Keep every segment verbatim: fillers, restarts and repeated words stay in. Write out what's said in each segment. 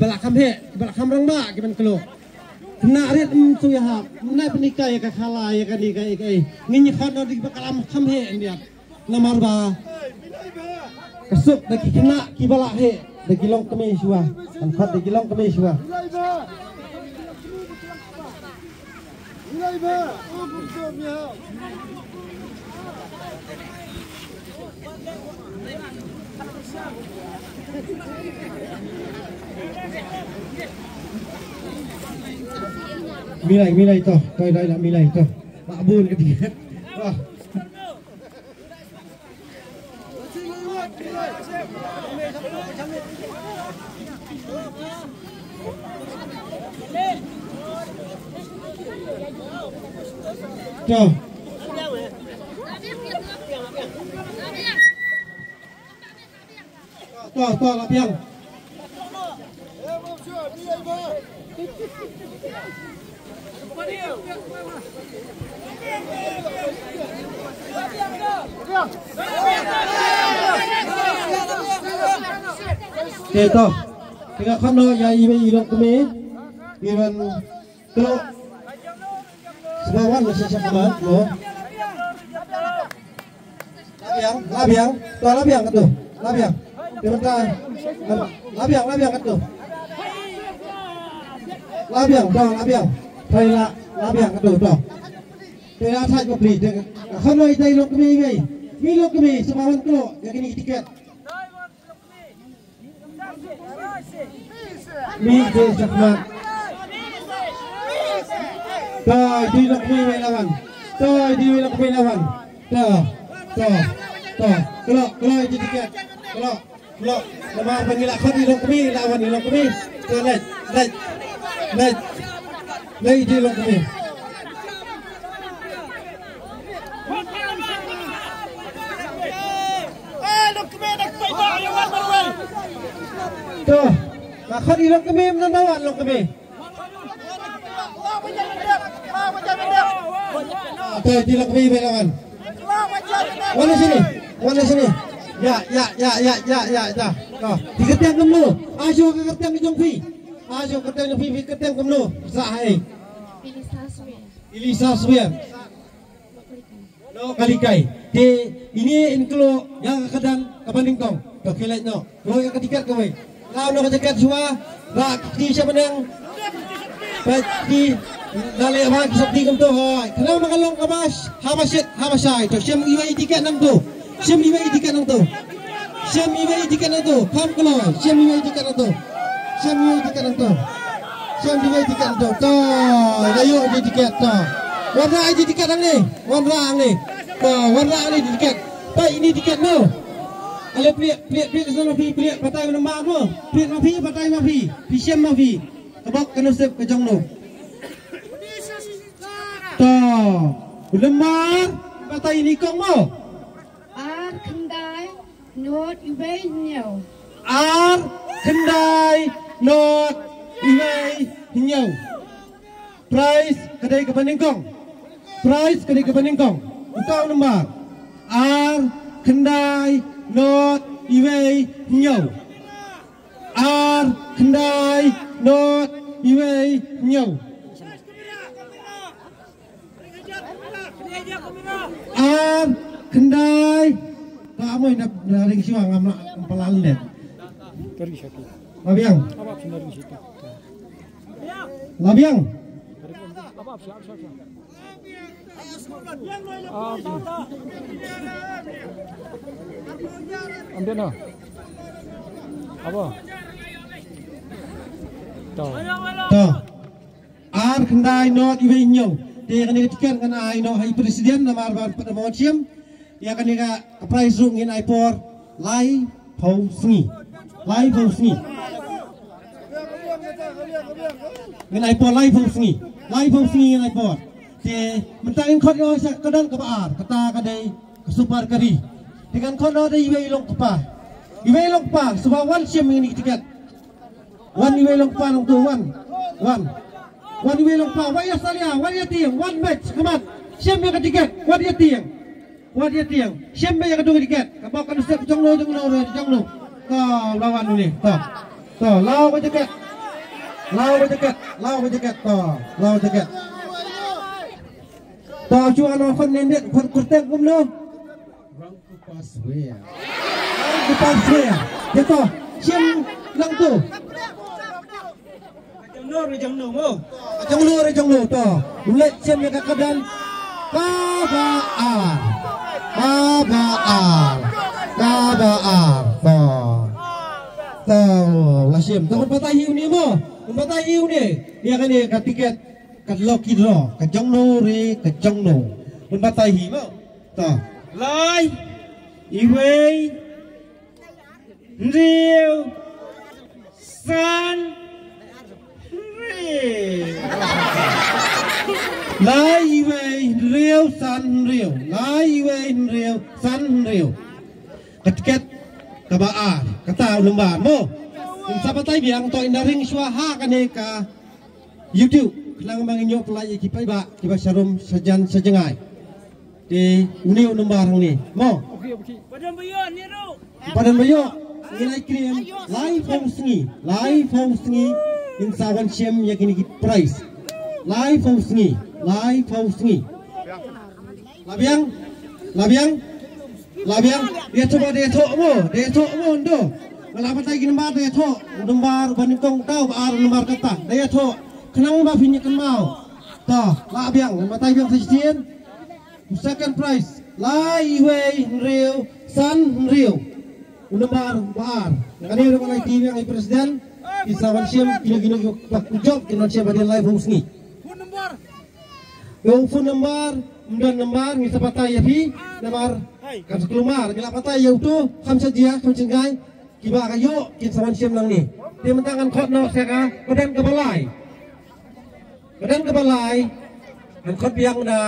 Ba la kham heh, ba la kham rangbah ki ban klok. Khynnah rit ym shu ïahap. Ym nai pynhikai ïa ka khala ïa kane kaei kaei. Ngin ïa khot noh da kiba klam kham heh hynrei. Namar ba ka suk da ki khynnah kiba la heh, da ki longkmie shuwa. Kan khot da ki longkmie shuwa. Milai, milai to, to, to, milai to. Ba bun ka tiket. To. To. To, to, la biang. Te to. Te nga khot noh ïa i, i longkmie. I ban klok. Sngewbha wan sha khmat mo. La biang, la biang, to la biang katto, la biang. Te mynta, la biang, la biang katto. La biang, to la biang. Te la, la biang katto, to. Te la thait bapli, te ka khot noh ïa i longkmie, i longkmie, sngewbha wan klok ïa kine ki tiket. Mih te shakhmat. To, i longkmie mih la wan. To, i longkmie la wan. To, to, to. Klok, klok i tiket. Klok, klok. Namar ba ngi la khot i longkmie, la wan i longkmie. To, leit, leit, leit. Leit i longkmie. To, nga khot i longkmie, mynta wan longkmie. To, i longkmie, beh la wan. Wan na shane, wan na shane. Ya, ya, ya, ya, ya, ya, ya. Ka. Phi kyrteng kumno? Ai shuwa ka kyrteng jong phi. Ai shuwa kyrteng jong phi, phi kyrteng kumno? Sa hai. Elisa Swer. Elisa Swer. Noh Kalikai. Te ine in kloi ïa ka kyrdan kaba nyngkong. To khie leit noh. Kloi ïa ka tiket kawei. Rah noh ka jaket shuwa. Rah kti sha bneng. Peit kti. Dale ba ki sopti kumto hoi. Khnang ba ka long kaba sh-, haba shit, haba shai. To shem iwei i tiket nangto. Shem iwei i tiket nangto. Shem iwei i tiket nangto. Kham kloi. Shem iwei i tiket nangto. Shem iwei i tiket nangto. Shem iwei i tiket nangto. To, la ïoh i tiket to. Wanrah i tiket hangne. Wanrah hangne. To, wanrah hangne i tiket. Peit ine i tiket no. Ale plie, plie, plie ka shnong ma phi, plie, batai ma phi, batai ma phi, batai ma phi. Phi shem ma phi. Ka bok ka nusip ka jong no. To. U Lembar, batai ine i kong mo. Ar khyndai not iwei hynñiew. Ar khyndai not iwei hynñiew. Prize ka dei kaba nyngkong. Prize ka dei kaba nyngkong. Uta u number. Ar khyndai not iwei hynñiew. Ar khyndai not iwei hynñiew. Ar khyndai. Ta amoi na, na ring shuwa ngam lah, ngam pynlait lyndet. Ka ring shuwa. Labiang. Labiang. Ambiang na. Apa? To. To. Ar khyndai not iwei hynñiew. Te kane ka tiket ngan ai noh ha i president namar ba pat da mon shim. Ïa kane ka prize ruh ngin ai por laiphew sngi. Laiphew sngi. Ngin ai por laiphew sngi. Laiphew sngi ngin ai por. Te mynta ngin khot noh sha ka don kaba ar. Kata ka dei ka super kari. Te ngan khot noh da iwei i longkpa. Iwei i longkpa, sngewbha wan shim ïa kane ka tiket. Wan iwei i longkpa nangto wan. Wan. Wan iwei i longkpa, wan ïa salia, wan ïa tieng, wan beit, khmat. Shim ïa ka tiket, wan ïa tieng. Wan ïa tieng. Shim beit ïa ka dung tiket. Ka bok ka nusip jong no, jong no, re, jong no. To, la wan une. To. To, law ka tiket. Law ka tiket, law ka tiket. To, law ka tiket. To, shuwa no khot ne ne, khot kyrteng kumno. Rangkupa Swer. Rangkupa Swer. Ïa to, shim nangto. Jong no re jong no mo. Jong no re jong no to. U leit shim ïa ka kyrdan. Kaba ar. Kaba ar. Kaba ar. To. To, la shim. To, un batai hi une mo. Un batai hi une. Ïa kane ka tiket. Ka lucky draw. Ka jong no re, ka jong no. Un batai hi mo. To. Lai. Iwei. Hynriew. San. Hynriew. Lai iwei hynriew san hynriew. Lai iwei hynriew san hynriew. Ka tiket kaba ar. Kata u number mo. Ngin sa batai biang to, in da ring shuwa ha kane ka YouTube. Khnang ba ngin ïoh pynlait ïa ki paidbah kiba sharum shajan shajngai. Te une u number hangne mo. Padan ba ïoh, ngin ai cream laiphew sngi, laiphew sngi. Ngin sa wan shim ïa kine ki prize. Laiphew sngi, laiphew sngi. La biang, la biang, la biang. Ïa to ba, ïa to mo, ïa to mo ndo. Nga la batai ki number, ïa to. Number ba nyngkong tau ba ar number kata. Ïa to. Khnang ba phin ïa kynmaw. To, la biang, batai biang sa shisien. Second prize, lai iwei hynriew san hynriew. U number ba ar. Kane ruh ngan ai ti biang i president. Ki sa wan shim kino kino ki ba kujop kin wan shim hadien laiphew sngi. Phone number. Ïa u phone number, ym don number, ngi sa batai ïa phi, namar kan sa kulmar, ngi la batai ïa uto, kham sha jia, kham sha jngai, kiba ka ïoh, kin sa wan shim nangne. Te mynta ngan khot noh sha ka, ka don kaba lai. Ka don kaba lai, ngan khot biang da,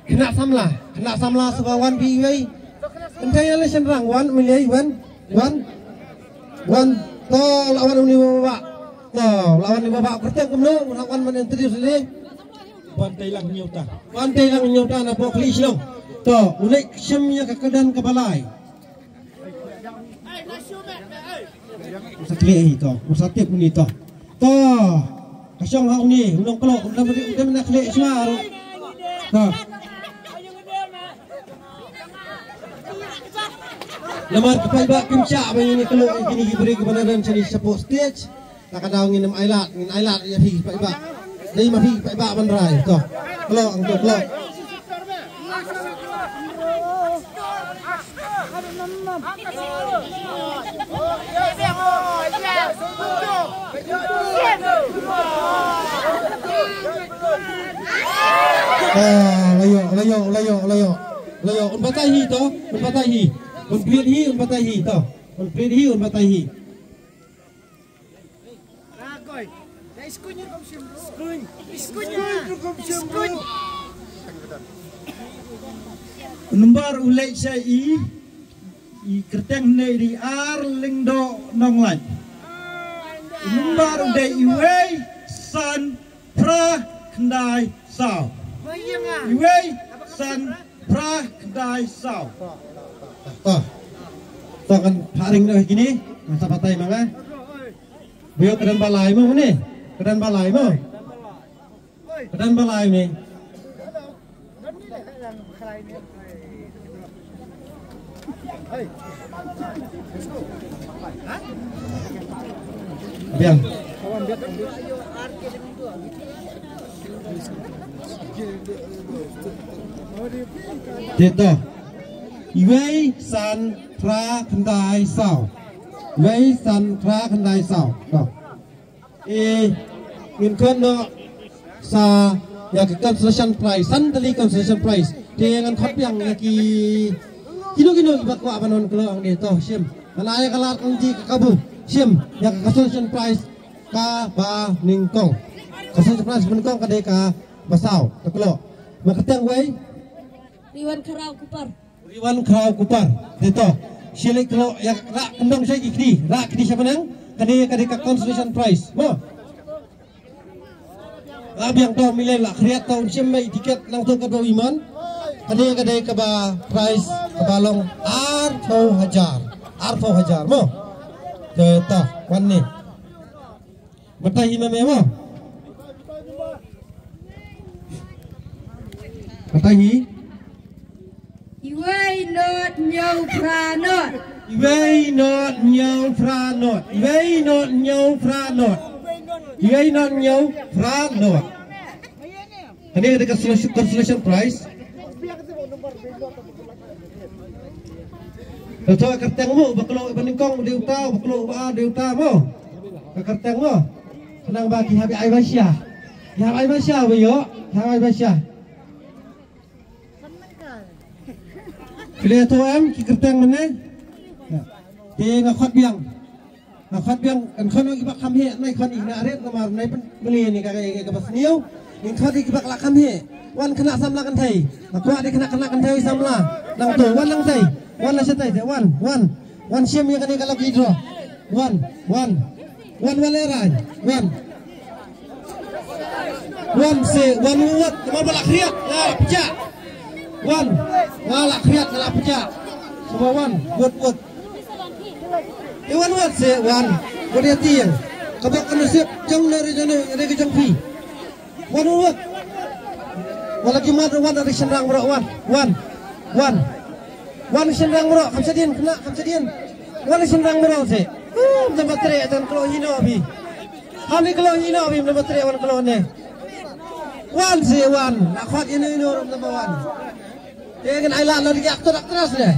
khynnah samla, khynnah samla sngewbha wan phi iwei. Mynta ïa lei shynrang, wan, mynta ïa wan, wan, wan, to la wan une u baba. To la wan une u baba, kyrteng kumno, la wan man introduce lei. Wan Tei Lang Hynñiewta. Wan Tei Lang Hynñiewta na Bokhli Shillong. To, u leit shim ïa ka kyrdan kaba lai. Sa klik hi to, sa tip ni to. To. Ka shong ha uni, u nongklok, u dang, u dang na klik shwa. To. Namar ki paidbah kim shah ba ngin ïa klok ïa kine ki briew kiba na don shane shapoh stage. Ta ka daw ngin ym ailad, ngin ailad ïa phi paidbah. Dei ma phi paidbah ban rai. To. Klok, ang to klok. Ah, la ïoh, la ïoh, la ïoh, la ïoh. La ïoh, un batai hi to, un batai hi. Un krit hi, un batai hi to. Un krit hi, un batai hi. Number u leit sha i, i kyrteng ne ri ar Lyngdoh Nonglait. Number u dei iwei san phra khyndai saw. Iwei san phra khyndai saw. To. To kan pharing noh kini, masa patai manga. Bio kedan balai mo ni. Kedan balai mo. Kedan balai ni. Biang. Tito. Iwei san phra khyndai saw. Iwei san phra khyndai saw. To. Eh, ngin khot noh sa ïa ka consolation prize, san tylli consolation prize. Te ngan khot biang ïa ki kino kino kiba kwah ban wan kloi hangne to shim. Ngan ai ïa ka lad ka lynti ka kabu shim ïa ka consolation prize kaba nyngkong. Consolation prize ba nyngkong ka dei kaba saw, to kloi. Ma kyrteng wei. Riwan Khraw Kupar. Riwan Khraw Kupar. Te to. Shi leit kloi ïa, rah kyndong sha ki kti. Rah kti sha bneng. Kane ka dei ka consolation prize. Mo. Rah biang to, mile la khriat to, un shim mei tiket nangto kaba u imon. Kane ka dei kaba prize kaba long arphew hajar. Arphew hajar mo. Te to. Wan ni. Batai hi ma me mo. Batai hi. Iwei not hynñiew phra not. Iwei not hynñiew phra not. Iwei not hynñiew phra not. Iwei not hynñiew phra not. Kane ka dei ka consolation, consolation prize. Ka to ka kyrteng mo, ba kloi ba nyngkong dei uta, ba kloi ba ar dei uta mo. Ka kyrteng mo. Khnang ba ki hap ai ba sha. Ki hap ai ba sha ba ïoh, ki hap ai ba sha. Phi la ïathuh em ki kyrteng mynne? Te nga khot biang. Nga khot biang, kan khot biang kiba kham heh, nai khot i na ret namar nai pynbni ni ka, ka, kaba sniew. Ngin khot i kiba la kham heh. Wan khynnah samla kynthei. Nga kwah dei khynnah, khynnah kynthei samla. Nangto, wan nangthei. Wan la shatai te, wan, wan. Wan shim ïa kane ka lucky draw. Wan, wan. Wan, wan le rai. Wan. Wan se, wan wut, wan ba la khriat, la pjah. Wan, la la khriat, la pjah. Suma wan, wut, wut. E wan wut se, wan. Wut ïa tieng. Ka bok ka nasib, jong ne re jong ne, re ka jong phi. Wan wut. Wala ki mat wan, re shynrang bro, wan. Wan. Wan. Wan shynrang bro, kam shadien, kena, kam shadien. Wan shynrang bro se. Uh, number three, atan klo hino bi. Hami klo hino bi, number three, wan klo ne. Wan se, wan. Akhwat ino ino, number one. Te ngan ai la, la dikak to dak teras ne.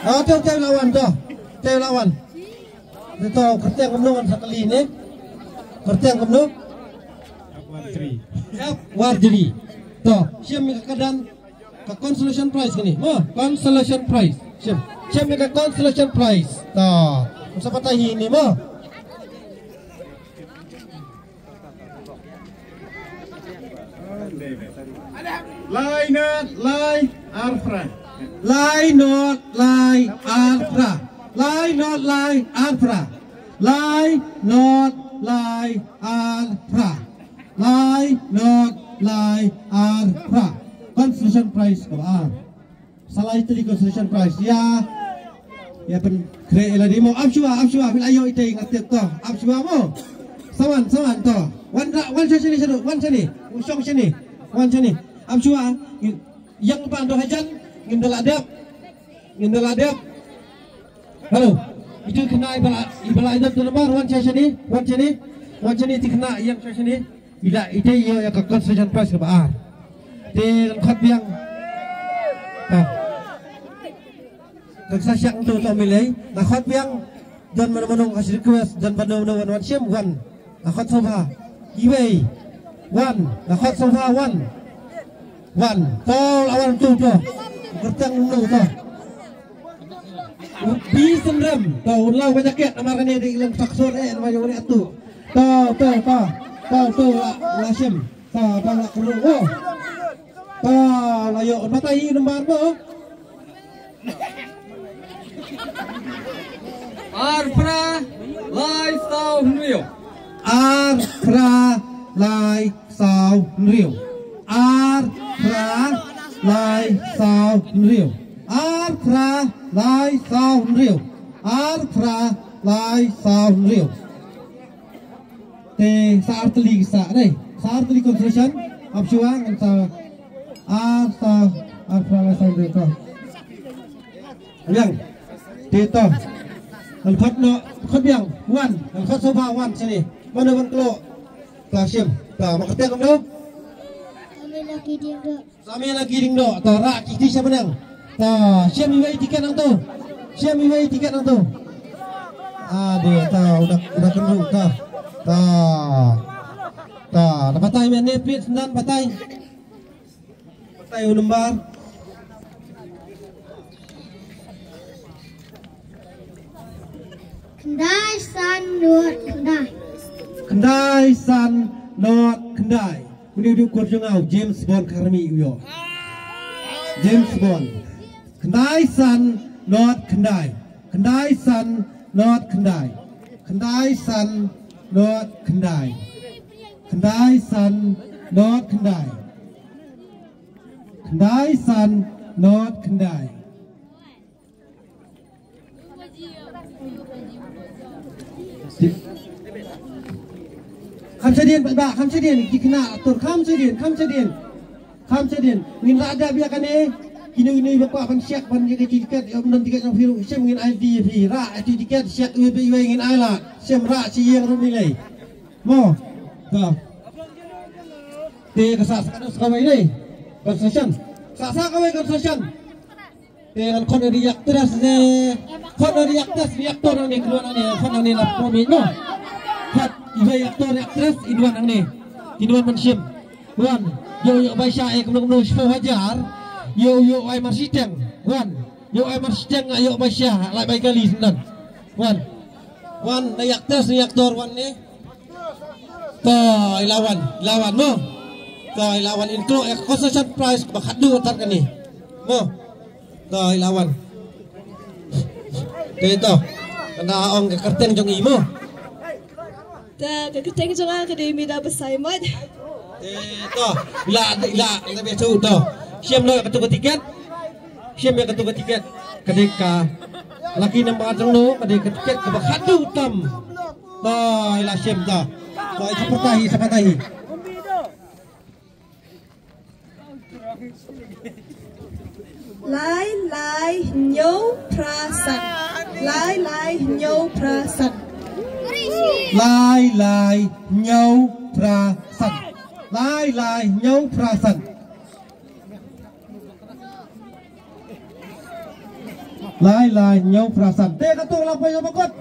Oh, te, te lawan to. Te lawan. Te to, kyrteng kumno ngan sa kali ne. Kyrteng kumno. Yap, Warjri. To, shim ka kadan. Ka consolation prize kini. Mo, consolation prize. Shim. Shim ka consolation prize. To. Sa patai hi ni mo. Lai not lai arphra. Lai not lai arphra. Lai not lai arphra. Lai not lai arphra. Lai not lai arphra. Consolation prize ko ar. Sa lai tylli consolation prize. Ïa. Ïa pynkhreh ïa lade mo, ap shuwa, ap shuwa, phi la ïoh itei nga tip to, ap shuwa mo. Sa wan, sa wan to. Wan ra, wan sha shane, sha wan shane. U shong shane. Wan shane. Ap shuwa. Ïeng pan to hajan. Ngim da la dep. Ngim da la dep. Hello. Itu khynnah iba la, iba la ïoh tu namar, wan sha shane, wan shane. Wan shane, itu khynnah ïeng sha shane. Ila itei ïoh ïa ka consolation prize kaba ar. Te ngan khot biang. Ha. Kan sa shang tu to milei. Nga khot biang. Don mano mano nga request, don mano mano wan wan shim wan. Nga khot sngewbha. Iwei. Wan. Nga khot sngewbha wan. Wan. To la wan tu to. Kyrteng nu to. Bi Synrem. To un law ka jaket namar kane dei lem saksor eh namar ïa une atu. To to to. To to la la shim. To to la kru. Oh. To la ïoh batai number mo. Ar phra lai saw hynriew. Ar phra lai saw hynriew. Ar phra lai saw hynriew. Ar phra lai saw hynriew. Ar phra lai saw hynriew. Te sa ar tylli sa dei. Sa ar tylli consolation. Ap shuwa ngan sa ar sa ar phra lai saw hynriew to. Biang. Te to. Ngan khot noh, khot biang. Wan. Ngan khot sngewbha wan shane. Mano ban kloi. Ta shim. Ta ma kyrteng kumno? Kami lagi dia tu. Sami lagi ding do. Ta rak kiti sha manang. Ta shim iwei tiket nangtu. Shim iwei tiket nangtu. Ade ta udah udah kenu ta. Ta. Ta da batai men ne pit nan batai. Batai u number. Khyndai san not khyndai. Khyndai san not khyndai. Une u dei u kur jong nga u James Bond Kharmi u ïoh. James Bond. Khyndai san not khyndai. Khyndai san not khyndai. Khyndai san not khyndai. Khyndai san not khyndai. Khyndai san not khyndai. Kham shadien, ba, kham shadien, ki khynnah, tur kham shadien, kham shadien. Kham shadien, ngin rah dep ïa kane, kino kino ba kwah ban shek, ban ïa ka tiket, ïa ban don tiket jong phi ruh, shem ngin ai ti phi, rah ti tiket, shek iwei pa iwei ngin ai lad, shem rah shi ïing ruh milei. Mo, ka. Te ka sa sa ka wei dei, concession. Sa sa ka wei concession. Te ngan khot ïa ki actress ne, khot ïa ki actress, ki actor nangne, ki don nangne, khot nangne na performing mo. Khot ïa ki actor, actress, ki don nangne. Ki don ban shim. Wan, ïoh ïoh bai sha eh kumno kumno shiphew hajar. Ïoh ïoh ai mar shiteng. Wan, ïoh ai mar shiteng, ïoh bai sha, lai bai kali shen. Wan. Wan, na actress, na actor wan ne. To, i la wan, i la wan mo. To, i la wan intro, eh, consolation prize ba khadduh tar kane. Mo. To, i la wan. Te to. Kane ong ka kyrteng jong i mo. Te ka kyrteng jong nga ka dei Mida Basaimat. Te to. I la, i la, i la betu to. Shem noh katu ka tiket. Shem noh katu ka tiket. Ka dei ka lucky number jong no, ka dei ka tiket kaba khadduh tam. To, i la shem to. To, i sa pyrta hi, sa pyrta hi. Lai lai hynñiew phra san. Lai lai hynñiew phra san. Lai lai hynñiew phra san. Lai lai hynñiew phra san. Lai lai hynñiew phra san. Te katu la poi ba kot.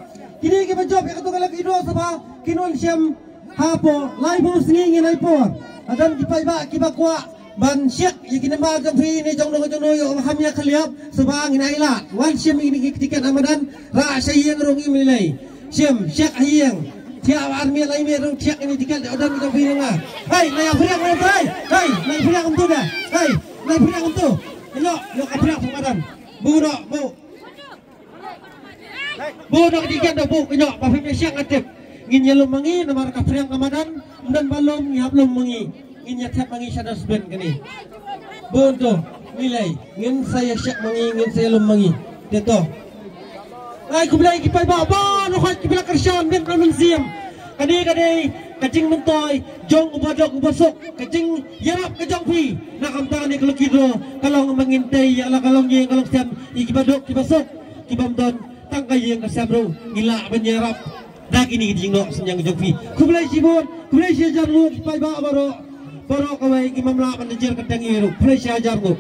Kine kiba jop ïa katu ka lucky draw sha ba kin wan shem hapoh laiphew sngi ngin ai por. Hadan ki paidbah kiba kwah ban shek ïa ki nambar jong phi ne jong no jong no ïoh ba kham ïa khliap sha ba ngin ai lad. Wan shem ïa kine ki tiket ha madan, rah sha ïing ruh ngim lei. Shem, shek ha ïing. Thiah ar miet lai miet ruh thiah ïa kine tiket, ïa u don jong phi ruh nga. Hei, na ïa phriang na ïa phriang. Hei, na ïa phriang kumtu da. Hei, na ïa phriang kumtu. Ïoh, ïoh ka phriang ha madan. Bu noh, bu. Bu noh ka tiket da bu, ïoh, ba phim ïa shek nga tip. Ngin ïalum ma ngi, namar ka phriang ka madan, ym don ba lum, ngi hap lum ma ngi. Ngin ïa thep ma ngi sha dustbin kane. Bun to, ngi lei, ngin sa ïa shek ma ngi, ngin sa ïalum ma ngi. Te to. Ai khublei ki paidbah baroh ki ba la kyrshan bad ki ba la mynsiem. Kane ka dei ka jingmyntoi jong uba duk uba suk, ka jingïarap ka jong phi. Na ka bynta kane ka lucky draw ka long ba ngin tei ïa la ka longïing ka longsem ïa ki ba duk ki ba suk, ki bym don tang ka ïing ka sem ruh ngin lah ban ïarap da kine ki jingnoh synñiang jong phi. Khublei shibun, khublei shi hajar nguh ki paidbah baroh, baroh kawei, ngim lah ban jia kyrteng ïa ruh. Khublei shi hajar nguh.